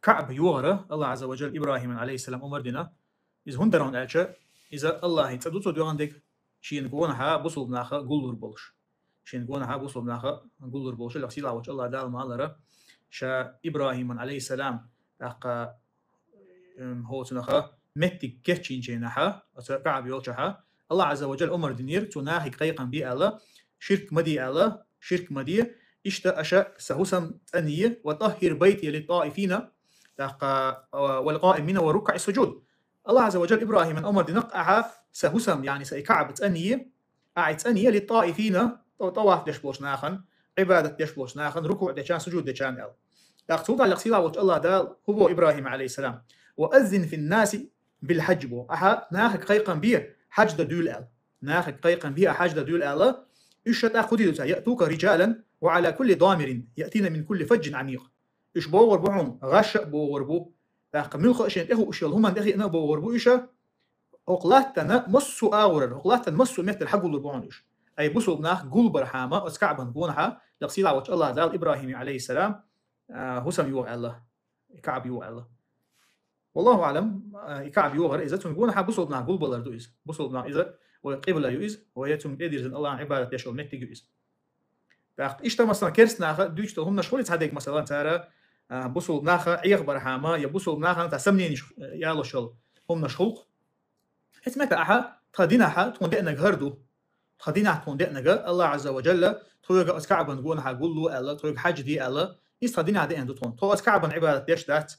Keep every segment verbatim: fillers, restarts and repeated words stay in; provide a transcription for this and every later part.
КаӀба йогӀар Аллахь Ӏазза ва Джалла ИбрахӀиман, Ӏалайхиссалам, амар дина. Иза хӀунда дар аьлча, иза Аллахьан цӀа ду цо доагӀан дег, шен гонахьа бусулба наха гуллур болуш. Шен гонахьа бусулба наха гуллур болуш, Аллахь сийлахь волчу Аллахь Дала ма аллара, ша ИбрахӀиман, Ӏалайхиссалам, тӀаккха, эм, хӀоцунаха меттиг кечйинчийнахьа, оцу КаӀба йолчохьа, Аллахь Ӏазза ва Джалла амар динера, цу нахиг кхайкхам бе аьлла, ширк ма де аьлла, ширк ма де, иштта аша сан хӀусам цӀанъе, ва тӀаххир байтия литтаифина, тӀаккха, а, вал къаимина ва руккаӀи суджуд. Аллахь Ӏазза ва Джалла ИбрахӀиман амар динакх ахьа сан хӀусам, яъни сан и КаӀба цӀанъе, ахьа цӀанъе литтаифина, тӀа-, тӀаваф деш болчу нахана, Ӏибадат деш болчу нахана, рукуӀ дечарна, сужуд дечарна аьлла. ТӀаккха цул тӀаьхьа сийлахь волчу Аллахь Дала хӀун боху ИбрахӀима, Ӏалайхиссалам? «Ва аззин фин наси бил хьаджи», боху. Ахьа нахаг кхайкхам бе, хьаьж дан дуьйла аьлла. Нахаг кхайкхам бе, ахьа хьаьж дан дуьйла аьлла. Уьш ша тӀаккха хӀун дийр ду цара? «Яътука риджалан ва Ӏала кулли дамирин яътина мин кулли фажджин Ӏамикъ». Уьш богӀур бу хьуна, гӀаш а богӀур бу. ТӀаккха муьлхха а шен тӀехуъуш йолу хӀуманна тӀехиъна а богӀур бу уьш. ХӀокху латтана массо а агӀорара, хӀокху латтана массо а меттара хьагуллур бу хьуна уьш. Ай, бусулба нах гулбархьама, оцу КаӀбан гонахьа, Аллахь сийлахь волчу Аллахь Дала ИбрахӀиме, Ӏалайхиссалам, а, хӀусам йогӀу аьлла, и КаӀба йогӀу аьлла. Валлаху аӀлам, а, и КаӀба йогӀар иза, цуьнан гонахьа бусулба нах гулбалар ду иза. Бусулба нах иза, вай къибла ю иза, вай цуьнга тӀедирзина Аллахьан Ӏибадат деш йолу меттиг ю иза. ТӀаккха иштта, масалан, керст наха дуьйцуш долу хӀуманаш хуьлу цхьа дерг, масалан, цара, а, бусулба наха Ӏехабархьама я бусулба нахана цхьа сомнениш, э, ялош йолу хӀуманаш хуьлу. Эцу меттехь ахьа тхан динахьа тхуна деанарг хӀара ду. Тхан динахь тхуна деанарг Аллахь Ӏазза ва Джалла тхоьга оцу КаӀбан гонахьа гулло аьлла, тхоьга хьаьж де аьлла, иза тхан динахь деана ду тхуна. Тхо оцу КаӀбан Ӏибадат деш дац,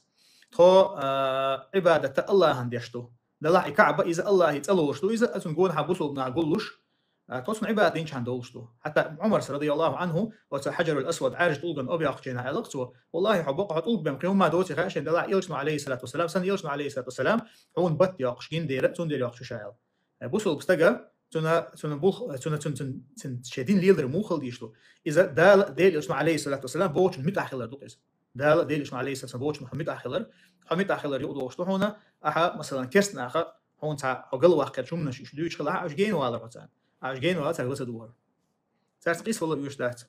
тхо, а, Ӏибадат Аллахьан деш ду. Делахь и КаӀба иза Аллахьан цӀа лоруш ду, иза оцуьнан гонахьа бусулба наха гуллуш, а, тхо цуьнан Ӏибадат динчхьана долуш ду. Хьатта Ӏумарс, радияллаху Ӏанху, оцу Хьаджарул Асвад Ӏаьржа тӀулгана объяккхачу дийнахь аьлла цо: «Валлахьи, хьо бакъ, хьо тӀулг бен кхин хӀумма доций хаьа шайна, делахь элчано, Ӏалайхиссалату вассалам, сан элчано, Ӏалайхиссалату вассалам, хьуна бат йоккхуш гина дера, цундела йоккхуш ю ша», аьлла. Э, бусулба стага, цуьнан, цуьнан булх-, цуьнан, цуьнан, цуьнан шен дин леладар муха хила дезаш ду? Иза Дала, Делан элчано, Ӏалайхиссалату вассалам, бохучун муьтӀахь хилар ду иза. Дала, Делан элчано, Ӏалайхиссалам, бохучун хьо муьтӀахь хилар. Хьо муьтӀахь хилар юкъа догӀуш ду хьуна, ахьа, масалан, керст наха хьуна цхьа хьо галваккхарчу хӀуманаш уьш дуьйцуш хилахь, уьш гена валар хьо царна. Уьш гена валар, цаьрга ла ца духар. Цаьрца къийса вала оьшуш дац.